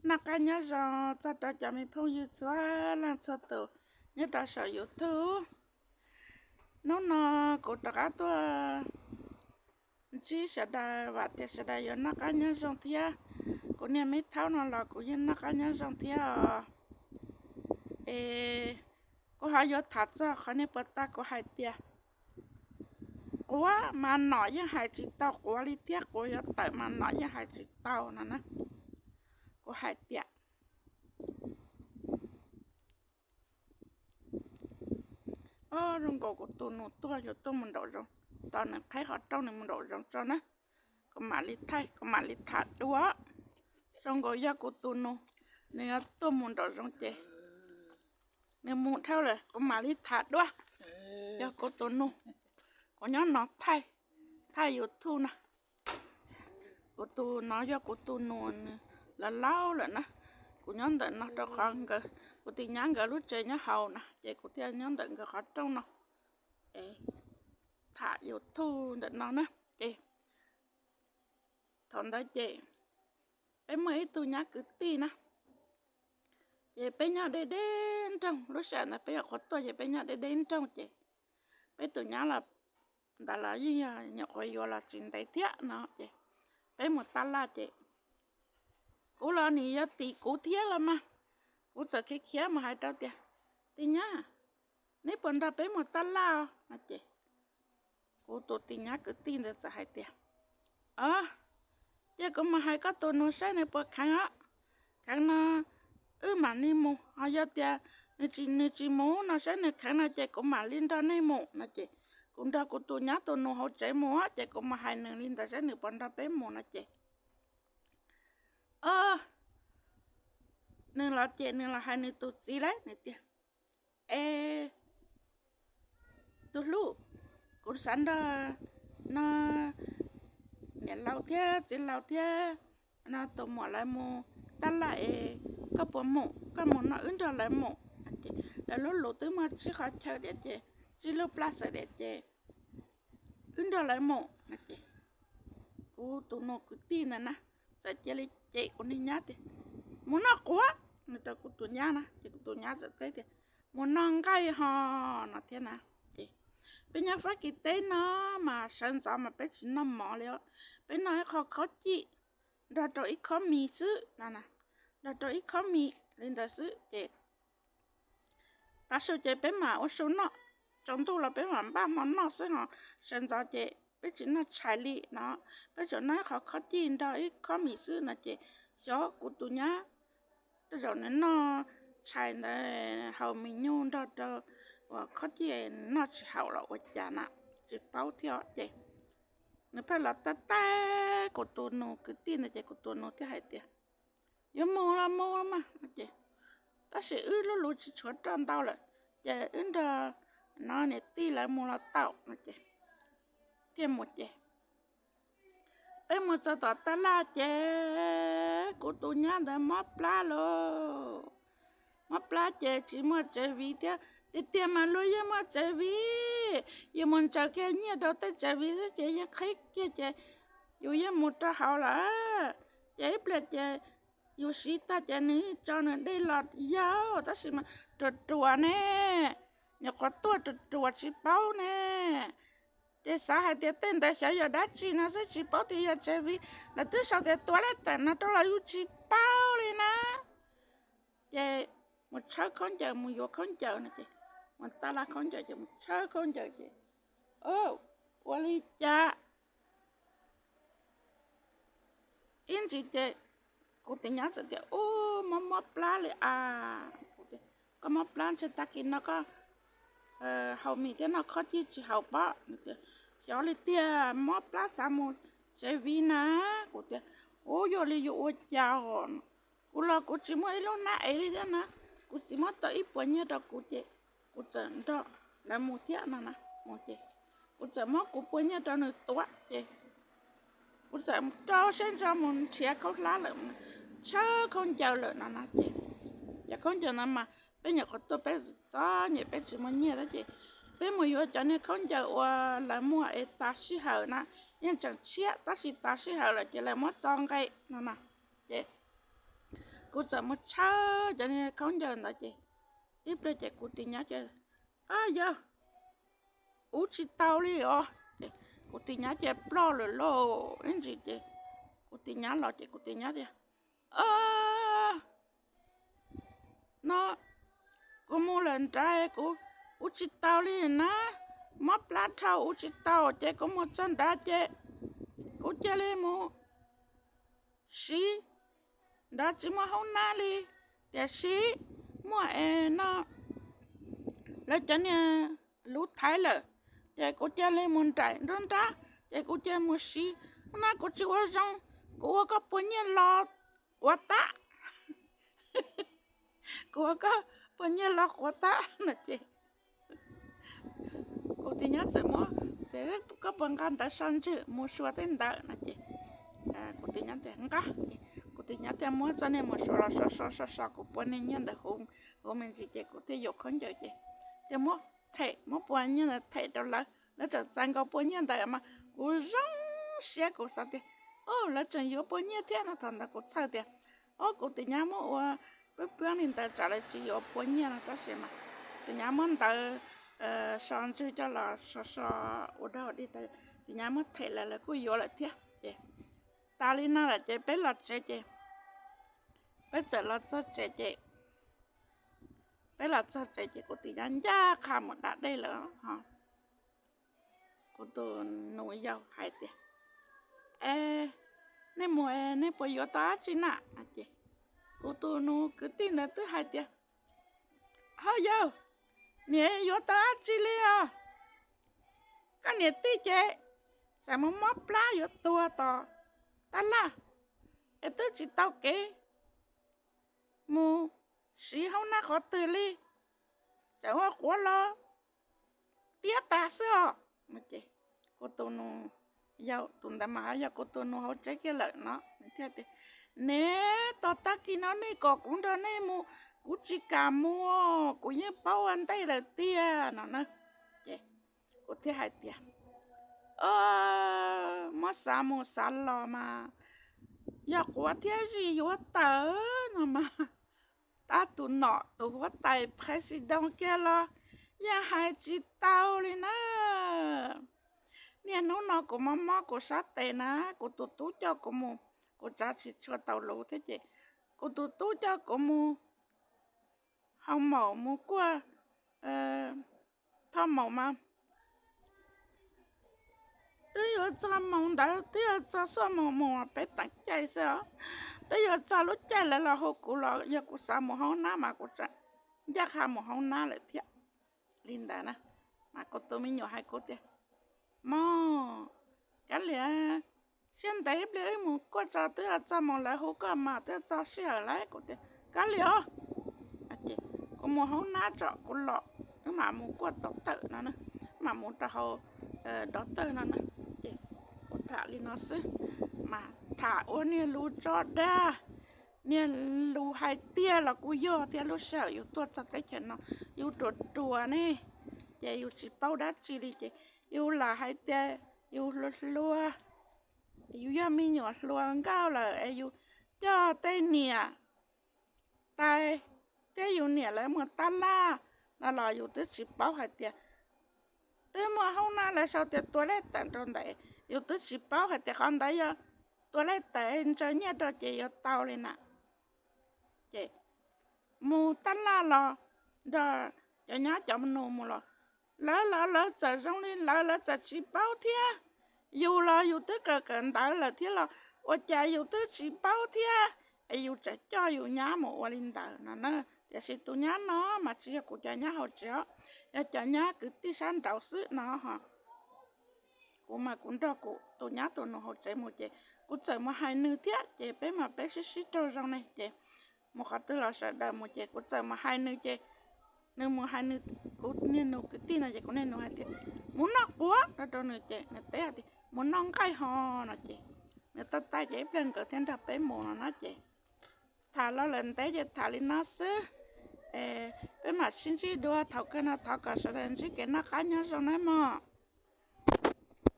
Noj qab nyob zoo txog rau cov me phooj ywg txhua leej txhua tus nyob rau saum YouTube. Hnub no kuv rov qab tuaj ntsib sawv daws, vam tias sawv daws yuav noj qab nyob zoo thiab. Kuv niag me thaub no los kuv yeej noj qab nyob zoo thiab os. Es kuv ho yuav tham txog qhov niag puas tag kuv hais tias quav mas nom yeej hais tsis tau quav li thiab, quav yuav tawm mas nom yeej hais tsis tau no na. Kuv hais tias, o, zoo nkaus kuv tus nus tuaj yuav tuaj mus nraum zoov, tos nws qheb qhov rooj nws mus nraum zoov tso na. Kuv mam li thaij, kuv mam li tham dua. Zoo nkaus yog kuv tus nus, nws yuav tuaj mus nraum zoov ces nws mus dhau lawm, kuv mam li tham dua. Yog kuv tus nus, kuv nyob no thaij, thaij YouTube na. Kuv tus no yog kuv tus nus, nws laus laus lawm na. Kuv nyob ntawm no rau qhov nkawd, kuv tus nyab nkawd lub tsev nyob hauv na, ces kuv thiaj nyob ntawm nkawd qhov rooj no tham YouTube ntawm no na. Ces thaum ntawd ces peb muaj ib tug nyab kwv tij na, ces peb nyob deb deb nroog, lub sij hawm ntawd peb nyuam qhuav tuaj ces peb nyob deb deb nroog ces peb tus nyab los ntawd los yeej yog nyuam qhuav yuav los tsis ntev thiab no ces peb mus tab laj ces kuv los nws yuav tim kuv thiab los mas, kuv txawm khiav khiav mus hais rau tias, tus nyab, neb puas nrog peb mus tab laj os no ces kuv tus tus nyab kwv tij ntawd txawm hais tias, o, ces kuv mus hais koj tus nus saib nws puas kheev os, kheev no wb mam li mus, ho yog tias nws tsis, nws tsis mus no saib nws kheev no ces kuv mam li nrog nej mus no ces kuv nrog kuv tus nyab tus nus hauv tsev mus ces kuv mus hais nws li ntawd saib nws puas nrog peb mus no ces, o, nws los ces nws los hais nws tus txiv lawm nws tias, es tus hlub, kuv xav nrog no niam laus thiab txiv laus thiab no tus muam lawv mus tab laj es koj puas mus, koj mus no wb nrog lawv mus. Lawv lub lus twb muaj tsib qhov chaw diam ces, tsib lub plaj xeem diam ces wb nrog lawv mus no ces kuv tus nus kwv tij ntawd na txawm cia li cem kuv niag nyab tias, mus noj quav no rau kuv tus nyab na ces kuv tus nyab txawm teb tias, mus noj nqaij ho no thiab na. Ces peb nyob Fab Kis teb no mas sawv ntxov mas peb tsis noj mov li os, peb noj ib qho khob cij nrog rau ib khob mis xwb no, nrog rau ib khob mis li ntawd xwb ces tav su ces peb mam ua su noj, tsaus ntuj los peb mam npaj hmo noj xwb ho sawv ntxov ces peb tsis noj tshais li no, peb tsuas noj ib qho khob cij nrog ib khob mis xwb no ces xyov kuv tus nyab tej zaum nws noj tshais ntawd haus mis nyuj nrog rau uas khob cij noj tsis haum los ua cas na, tsis paub thiab ces nws pheej los taij taij kuv tus nus kwv tij ntawd ces kuv tus nus thiaj hais tias, yuav mus los mus mas no ces, tab sis wb lub lus tsis tshuav roj ntau lawm ces wb nrog no niam tij lawv mus los tau no ces thiaj mus ces peb mus txog tom tab laj ces kuv tus nyab ntawd mob plab lauj, mob plab ces tsis muaj tsev viv thiab, tiag tiag mas luag yeej muaj tsev viv, yus mus ntsaws kiag nyiaj rau tej tsev viv xwb ces yeej qhib kiag ces yus yeej mus rau hauv lawm. Ces ib pliag ces yus siv tag ces nws tso nws dej los yawg, tab sis mas ruam ruam ne, nyuam qhuav tuaj ruam ruam tsis paub ne. Ces xav hais tias tej ntawd xyov yog dab tsi no xwb tsis paub tias yog tsev viv, lawv twb sau tias tua lab teem no rau los yus tsis paub li na. Ces mus tshawb khaub ncaws mus yuav khaub ncaws no ces mus tab laj khaub ncaws ces mus tshawb khaub ncaws ces ua li cas ib ntsis ces kuv tus nyab txawm tias, ub, mob mob plab li as. Koj mob plab ntshe tag kis no koj haus mis thiab noj khob cij tsis haum pob. Xyov li tiag, mob plab xav mus tsev viv na. Kuv tias, ub, yog li yuav ua cas os? Kuv los kuv tsis muaj ib lub hnab ev li thiab na. Kuv txiv muab tau ib puas nyiaj rau kuv ces kuv txawm nrog lawv mus thiab no na. Mus ces kuv txawm muab kuv puas nyiaj rau nws tuav ces kuv txawm rau siab ntso mus nrhiav khaub hlab lawm, tshawb khaub ncaws lawm no na ces, ces khaub ncaws no mas peb nyuam qhuav tuaj peb txom nyem peb tsis muaj nyiaj tab ces peb mus yuav cov niag khaub ncaws uas lawv muag es tas sij hawm na, yeej tseem tshiab tab sis tas sij hawm lawm ces lawv muab txo nqe no na. Ces Kuv txawm mus tshawb cov niag khaub ncaws ntawd ces ib pliag ces kuv tus nyab cia, Ab yawg, ua tsis tau li os. Ces kuv tus nyab cia ploj lawm lauj. Ib ntsis ces kuv tus nyab los ces kuv tus nyab tias, No kuv mus lawm nrad, kuv ua tsis tau li na, mob plab dhau ua tsis tau, ces kuv mus txog nrad ces kuv cia li mus siv nrad, tsis muaj hoob nab li, tiam sis muaj es no lawv cov niag luv thaiv lawm, ces kuv cia li mus nraim nruab nrab, ces kuv cia li mus siv hoob nab, kuv tsis ua zoo, kuv ua koj puas nyiaj los quav tab. Kuv ua koj puas nyiaj los quav tab no ces kuv tus nyab txawm muab, Koj puas nqa ntawv so ntswg mus suav tej ntawd no ces kuv tus nyab tias, Nqa. Kuv tus nyab thiaj muab txoj niag mus suav los so so so so kuv puas niag nyiaj ntawd huv me ntsis ces kuv thiaj yuav khaub ncaws ces thiaj muab them, muab puas nyiaj ntawd them rau lawv, lawv txawm txais nkaus puas nyiaj ntawd mas kuv zoo siab, kuv xav tias, O, lawv tseem yuav puas nyiaj thiab no. Thaum ntawd kuv txhawj tias, O, kuv tus nyab muab ua pab pab li ntawd tsam lawv tsis yuav puas nyiaj no, tab sis mas tus nyab muab ntawv so ntswg coj los so so ua dog dig, tus nyab muab them lawv, lawv kuj yuav lawm thiab. Ces tas li no lawm ces peb los tsev ces peb txawm los txog tsev ces, peb los txog tsev ces kuv tus nyab ncaj qha mus da dej lawm. Kuv tus nus yau hais tias, E, nej mus nej puas yuav tau dab tsi na? Ces kuv tus nus kwv tij ntawd twb hais tias, Ho yawg, niam yuav tau dab tsi li os? Koj niam tij ces tseem mus mob plab yuav tuag tom tab laj, es twb tsis tau kev mus siv hoob nab qhov twg li, tseem ua quav los tiab tas xwb os. Kuv tus nus yau, tus ntawd mas yog kuv tus nus hauv tsev kiag lawm no, nws thiaj tias, Niam, tos tag kis no nej kom kuv nrog nej mus, kuv tsis kam mus, kuv yeej paub ua ntej lawm tiag no na. Ces kuv thiaj hais tias, Muab xav mus xav los mas yog quav thiab zis yuav tawm no mas, tab tus nom tus huab tais president kiag los yeej hais tsis tau li na. Niaj hnub no kuv mob mob kuv sab tes na, kuv tus tub coj kuv mus, kuv tsav tsis tshua tau luv thiab ces kuv tus tub coj kuv mus hau maum mus kuaj thoj maum mas twb yuav txog moos ntawd, twb yuav txog xuaj moos mus peb teem caij xwb os, twb yuav txog lub caij lawv los hu kuv los yog kuv xav mus hauv nab mas kuv ncaj qha mus hauv nab lawm thiab. Li ntawd na, mas kuv tus me nyuam hais kuv tias, Mog, kav liam, siab ntev ib pliag wb mus kuaj tso, twb yuav txog moos lawv hu koj mas twb yuav txog sij hawm lawm. Kuv tias, Kav liam os. Kuv mus hauv nab tso kuv los, wb mam mus kuaj dov tawm no, mam mus rau hauv dov tawm no na. Ces kuv tham li no xwb, mas tham ua niag lus tso dag, niag lus hais tiag los kuj yog thiab. Lub sij hawm yus tuaj txog teb chaws no, yus ruam ruam ne, ces yus tsis paub dab tsi li ces yus lam hais tias yus hluas hluas, yus yog me nyuam hluas nkauj lawm es yus coj tej niam tais thiab yus niam lawv mus tab laj no los yus twb tsis paub hais tias twb muaj hoob nab lawv sau tias tua lej tawm rau ntawd, yus twb tsis paub hais tias qhov ntawd yog tua lej tawm ntsaws nyiaj rau ces yuav tau li na. Ces mus tab laj los nrog cov nyab cov nus mus los, lawv los lawv txawm zoo li lawv, lawv txawm tsis paub thiab. Yus los yus twb kawm kawm ntawv lawm thiab los ua cas yus twb tsis paub thiab, es yus tseem coj yus nyab mus ua li ntawd no na. Tiam sis tus nyab no mas tsis yog kuv cov nyab hauv tsev os, yog cov nyab kwv tij sab nraud xwb no ho. Kuv mas kuv nrog kuv tus nyab tus nus hauv tsev mus ces kuv txawm mus hais nws thiab ces peb mas peb sib sib raug zoo ne ces mus qhov twg los sawv daws mus ces kuv txawm mus hais nws ces nws mus hais nws, kuv niag nus kwv tij no ces kuv niag nus hais tias, Mus noj quav no rau nws ces nws teb hais tias, Mus noj nqaij ho no ces nws taij taij ces ib pliag nkawd thiaj nrog peb mus no na ces tham los lawm ntev ces tham li no xwb. Peb mam sib ntsib dua thaum kawg no, thov kom sawv daws ntsib kev noj qab nyob zoo nawb mog.